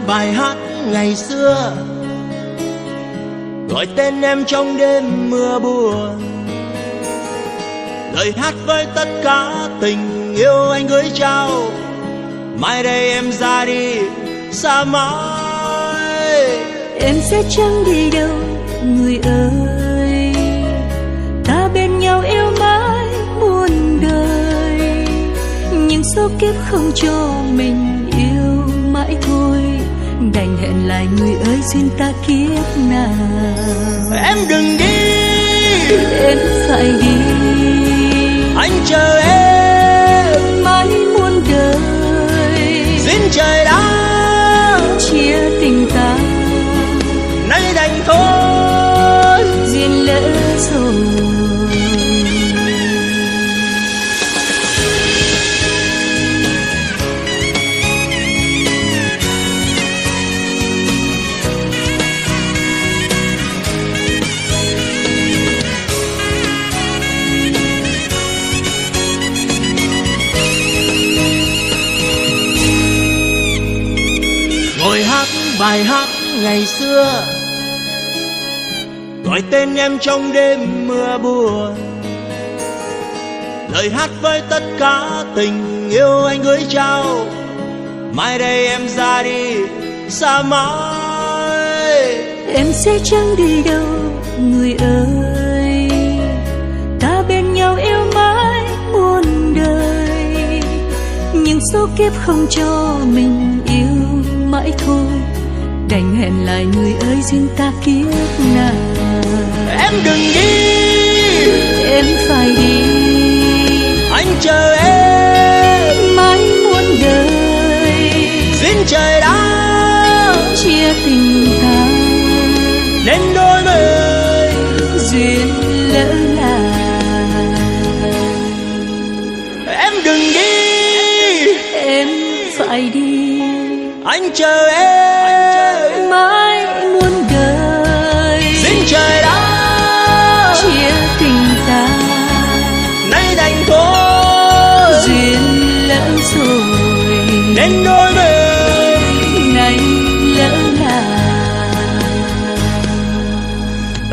Bài hát ngày xưa gọi tên em trong đêm mưa buồn. Lời hát với tất cả tình yêu anh gửi trao. Mai đây em ra đi xa mãi. Em sẽ chẳng đi đâu, người ơi. Ta bên nhau yêu mãi muôn đời. Nhưng số kiếp không cho mình yêu mãi thôi. Đành hẹn lại người ơi duyên ta kiếp nào. Em đừng đi. Em phải đi. Anh chờ em. Mãi muôn đời. Duyên trời đã chia tình ta. Nay đành thôi. Duyên lỡ rồi. Ngồi hát bài hát ngày xưa, gọi tên em trong đêm mưa buồn. Lời hát với tất cả tình yêu anh gửi trao. Mai đây em ra đi xa mãi. Em sẽ chẳng đi đâu, người ơi. Ta bên nhau yêu mãi muôn đời. Nhưng số kiếp không cho mình yêu mãi thôi. Đành hẹn lại người ơi duyên ta kiếp nào. Em đừng đi. Em phải đi. Anh chờ em. Mãi muôn đời. Duyên trời đã chia tình ta. Nên đôi bên. Duyên lỡ làng. Em đừng đi. Em phải đi. Anh chờ em. Mãi muôn đời. Duyên trời đã. Chia tình ta. Nay đành thôi. Duyên lỡ rồi. Nên đôi bên. Nay lỡ làng.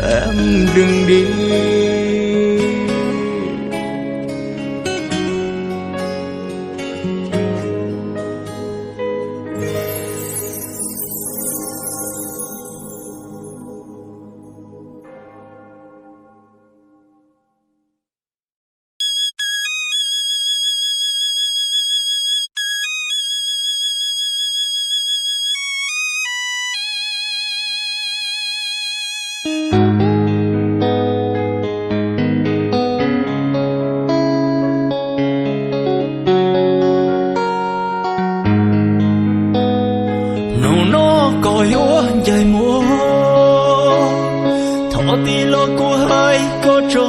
Em đừng đi. Hnub no koj yuav ncaim muag, thov tij los kuv hais koj tso.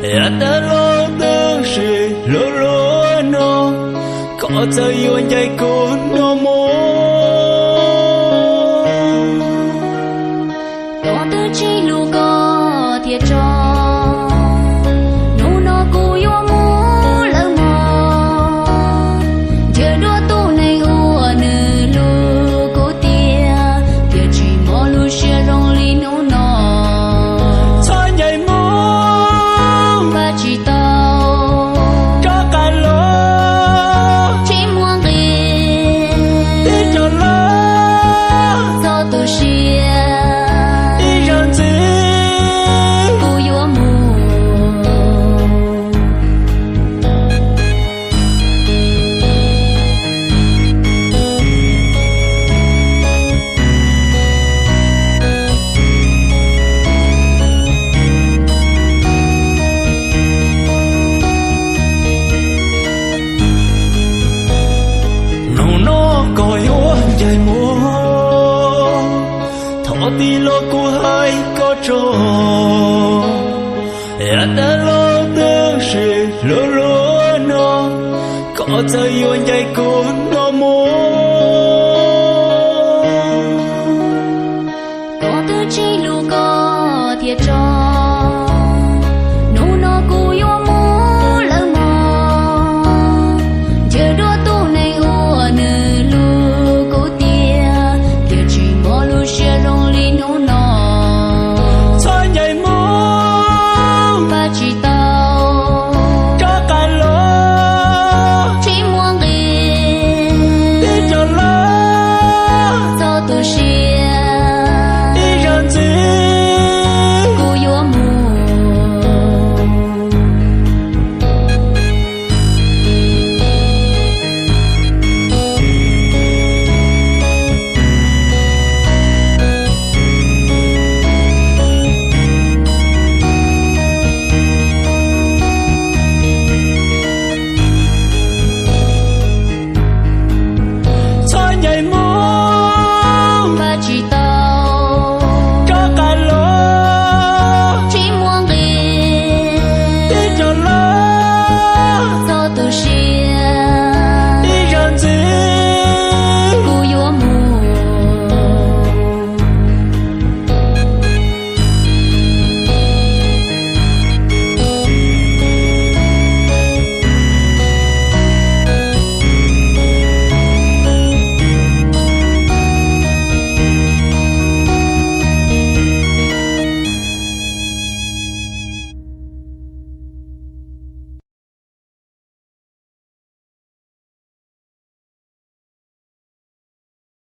Yav tas los twb sim luag luag no, koj txawm yuav ncaim kuv no mus. Koj twb tsis hlub koj thiaj tso, hnub no kuv yuav mus lawm mog. Ntshe dua tus neeg uas nws hlub kuv tiag, thiaj tsis muaj lub siab zoo li hnub no. Txhob ncaim mus, npaj tsis tau, rov qab los, tsis muaj nqis, tib rov los, txhob tu siab, ib zaug ntxiv, kuv yuav mus. Hnub no koj yuav ncaim muag, thov tij los kuv hais koj tso. Yav tas los twb sim luag luag no, koj txawm yuav ncaim kuv no